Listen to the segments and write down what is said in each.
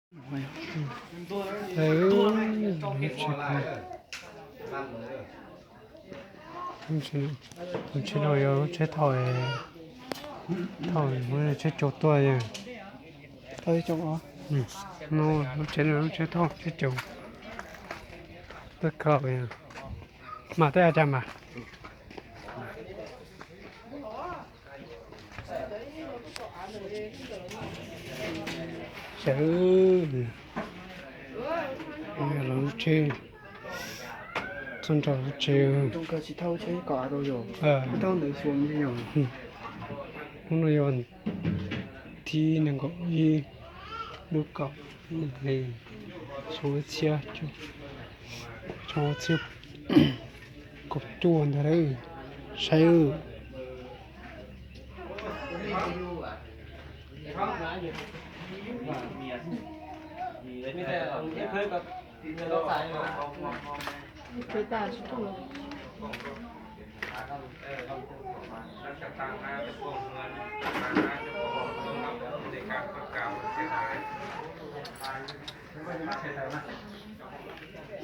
Tus tsheb no yog lub tsheb thauj, thauj tsheb caum tuaj yog. Lub tsheb no lub tsheb thauj tsheb caum tuaj kawg yog. Mas tej a cas mas. Sawv, los lub tsheb txog nram lub tsev. Hnub no yog thib nees nkaum ib lub kaum hli, xyoo ib txhiab, xyoo ib txhiab kaum cuaj ntag. Saib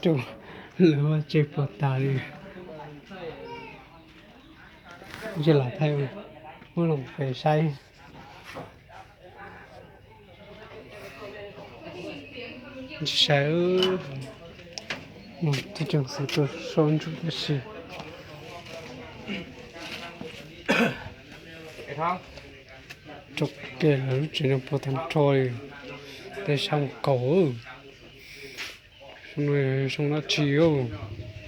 Rau lawv vaj tse puas tas li. Ntsia lam thaij, muab los pem saib. Ntsia saib, tib tsoom xwm tuaj soj ntsuam tab sis rau kiag lawv lub tsev no puag tag nrho li. Tej sab mus kaus. Xyoo no yog xyoo dab tsi,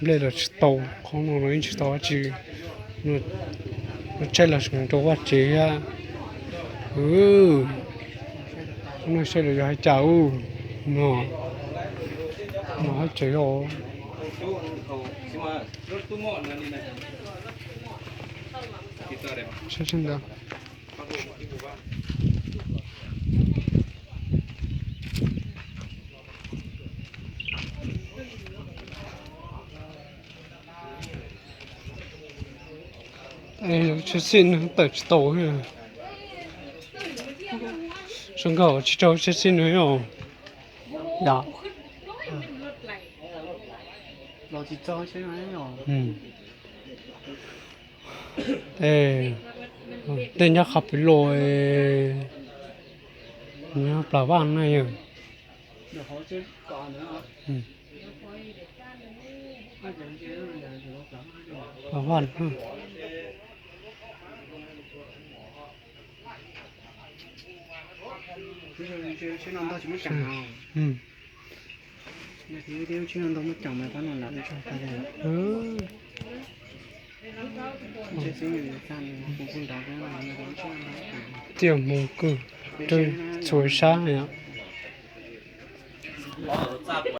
nplej los tsis tau, qhov no los yeej tsis tau dab tsi. No tsaij los tseem rau vaj tsev thiab. Xyoo no saib los yog hais cas ub, no, no hais tsev os. Saib seb ntawd. Tsheb xij no tawm tsis tau. Zoo nkaus tsis raug tsheb xij no yom. Yom. Tej nyob qhov pem los, nyob plas vaj na yom. Plas vaj na. Tiaj mus kwj rau txhua sab yom.